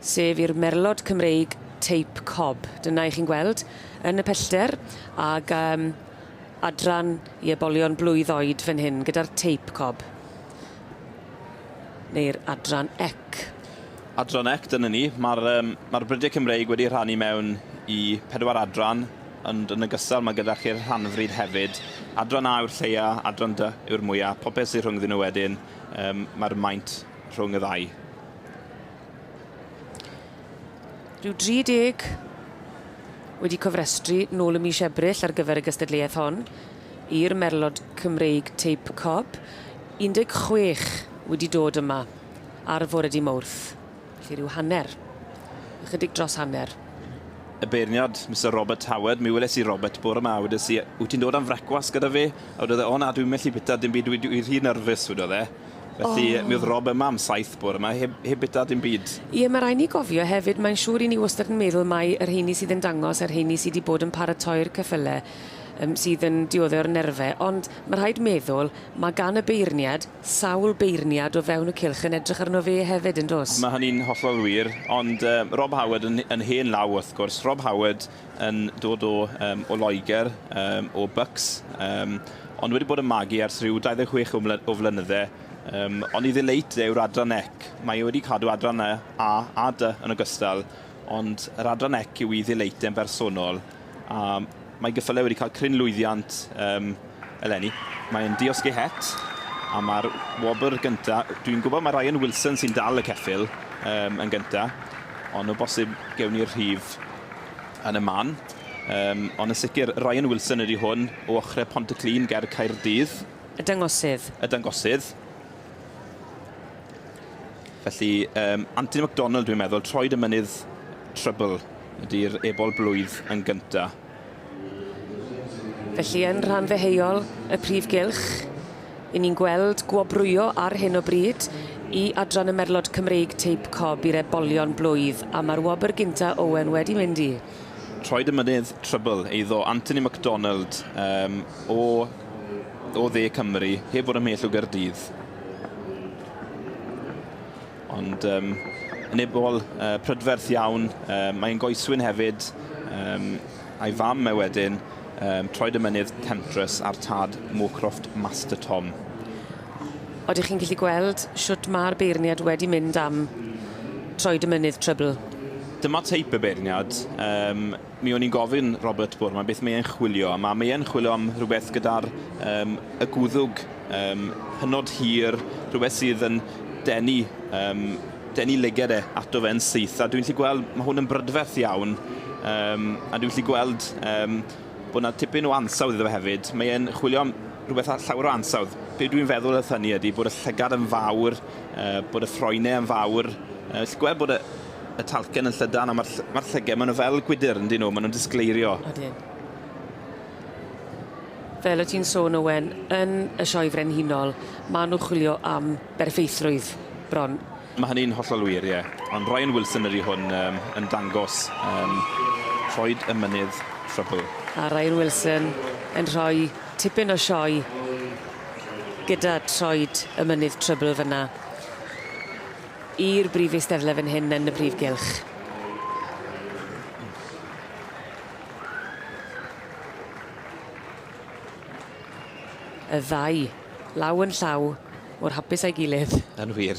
sef i'r Merlod Cymreig teip cob. Dyna i chi'n gweld yn y pellter ag yym adran i ebolion blwydd oed fan hyn gyda'r teip cob. Neu'r adran ec. Adran ec, dyna ni. Mae'r um, mae Brydiau Cymreig wedi rhannu mewn i pedwar adran, ond yn ogystal mae gyda chi'r rhanfryd hefyd. Adran A yw'r lleia, adran D yw'r mwyaf. Popeth sydd rhyngddyn nhw wedyn, um, mae'r maint rhwng y ddau. Rhyw 30 wedi cofrestru nôl ym mis Ebrill ar gyfer y gystadleuaeth hon i'r Merlod Cymreig Teip Cob. 16 wedi dod yma ar fore dy' Mowrth, felly rhyw hanner, ychydig dros hanner. Y beirniad, Mister Robert Howard, mi weles i Robert bore 'ma, wedes i, wyt ti'n dod am frecwast gyda fi? A wedodd e, o na, dwi'n methu bita dim byd, dwi, dwi rhy nyrfus, wedodd e. Felly, oh. mi oedd Rob yma am saith bore yma, heb, heb bita dim byd. Ie, mae rhaid ni gofio hefyd, mae'n siŵr i ni wastad yn meddwl mai yr rheini sydd yn dangos a'r rheini sydd wedi bod yn paratoi'r ceffyle um, sydd yn dioddef o'r nerfau, ond mae rhaid meddwl, mae gan y beirniad, sawl beirniad o fewn y cylch yn edrych arno fe hefyd, yn does? Mae hynny'n hollol wir, ond um, Rob Howard yn, yn hen law wrth gwrs. Rob Howard yn dod o, um, o Loegr, um, o Bucks, um, ond wedi bod yn magu ers rhyw 26 o, mly o flynydde. Um, ond i ddileit e yw'r adran ec. Mae e wedi cadw adran A a D yn ogystal, ond yr adran ec yw i ddileit e'n bersonol. A mae geffylau wedi cael cryn lwyddiant um, eleni. Mae'n diosg ei het, a mae'r wobr gynta, dwi'n gwybod mae Ryan Wilson sy'n dal y ceffyl um, yn gynta, ond o bosib gewn ni'r rhif yn y man. Um, ond yn sicr, Ryan Wilson ydy hwn o ochrau Pontyclun ger Caerdydd. Y dangosydd. Y dangosydd. Felly, um, Anthony McDonald dwi'n meddwl, troed y mynydd Trouble ydy'r ebol blwydd yn gynta. Felly, yn rhan ddeheuol y prif gylch, 'yn ni'n gweld gwobrwyo ar hyn o bryd i adran y Merlod Cymreig Teip Cob i'r ebolion blwydd, a ma'r wobr gynta Owen wedi mynd i. Troed y Mynydd Trybl, eiddo Anthony McDonald um, o, o dde Cymru, heb fod ymhell o Gaerdydd. Ond um, yn ebol uh, prydferth iawn, um, mae'n goeswyn hefyd, um, a'i fam e wedyn, um, troed y mynydd Temptress a'r tad Moorcroft Master Tom. Odych chi'n gallu gweld shwt mae'r beirniad wedi mynd am troed y mynydd Trybl? Dyma teip y beirniad. Um, mi o'n i'n gofyn Robert bore 'ma beth mae e'n chwilio am, a mae e'n chwilio am rhywbeth gyda'r um, y gwddwg um, hynod hir, rhywbeth sydd yn denu, um, denu lyged e ato fe'n syth. A dwi'n gallu gweld, mae hwn yn brydferth iawn, um, a dwi'n gallu gweld um, bod yna tipyn o ansawdd iddo fe hefyd. Mae e'n chwilio am rhywbeth â llawer o ansawdd. Be dwi'n feddwl wrth hynny ydy bod y llygad yn fawr, uh, bod y ffroenau yn fawr. Uh, gallu gweld bod y, y talcen yn llydan a mae'r ma llygau, maen nhw fel gwydr yn dyn nhw, maen nhw'n disgleirio. Odyn. Fel o ti'n sôn Owen, yn y Sioe Frenhinol, maen nhw'n chwilio am berffeithrwydd bron. Mae hynny'n hollol wir, ie. Ond Ryan Wilson ydy hwn um, yn dangos um, troed y mynydd trwbl. A Ryan Wilson yn rhoi tipyn o sioe gyda troed y mynydd trwbl fyna. I'r brif eisteddle fan hyn yn y prif gylch. Y ddau, law yn llaw, mor hapus â'i gilydd. Yn wir.